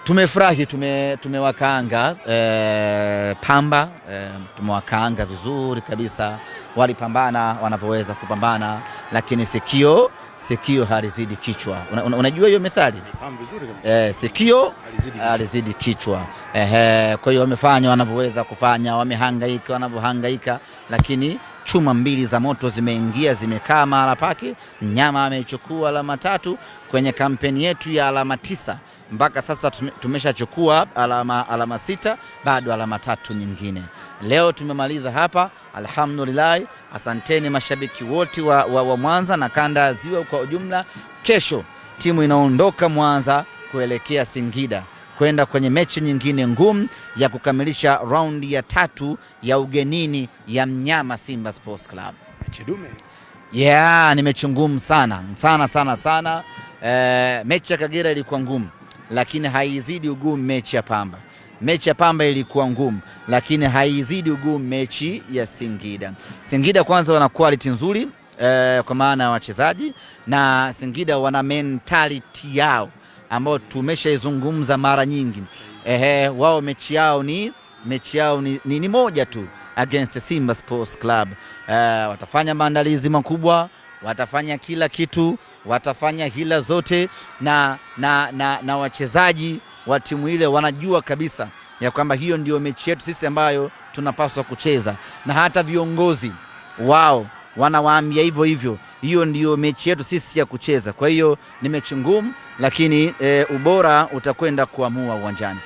Tumefurahi, tumewakaanga Pamba, tumewakaanga vizuri kabisa, walipambana wanavyoweza kupambana, lakini sikio halizidi kichwa. Unajua hiyo methali? Nafahamu vizuri kabisa. Sikio Halizidi kichwa. Halizidi kichwa. Kwa hiyo wamefanya wanavyoweza kufanya, wamehangaika wanavyohangaika, lakini chuma mbili za moto zimeingia, zimekaa mahala pake. Mnyama amechukua alama 3 kwenye kampeni yetu ya alama 9. Mpaka sasa tumeshachukua alama 6, bado alama 3 nyingine. Leo tumemaliza hapa, alhamdulillah. Asanteni mashabiki wote wa Mwanza na kanda ya Ziwa kwa ujumla. Kesho timu inaondoka Mwanza kuelekea Singida kwenda kwenye mechi nyingine ngumu ya kukamilisha raundi ya 3 ya ugenini ya mnyama Simba Sports Club. Mechi dume. Yeah, ni mechi ngumu sana sana sana sana. Mechi ya Kagera ilikuwa ngumu, lakini haizidi ugumu mechi ya Pamba. Mechi ya Pamba ilikuwa ngumu, lakini haizidi ugumu mechi ya Singida. Singida kwanza wana quality nzuri, kwa maana ya wachezaji, na Singida wana mentality yao ambayo tumeshaizungumza mara nyingi. Wao mechi yao ni moja tu against Simba Sports Club. Watafanya maandalizi makubwa, watafanya kila kitu, watafanya hila zote, na wachezaji wa timu ile wanajua kabisa ya kwamba hiyo ndio mechi yetu sisi ambayo tunapaswa kucheza, na hata viongozi wao wanawaambia hivyo hivyo, hiyo ndio mechi yetu sisi ya kucheza. Kwa hiyo ni mechi ngumu, lakini ubora utakwenda kuamua uwanjani.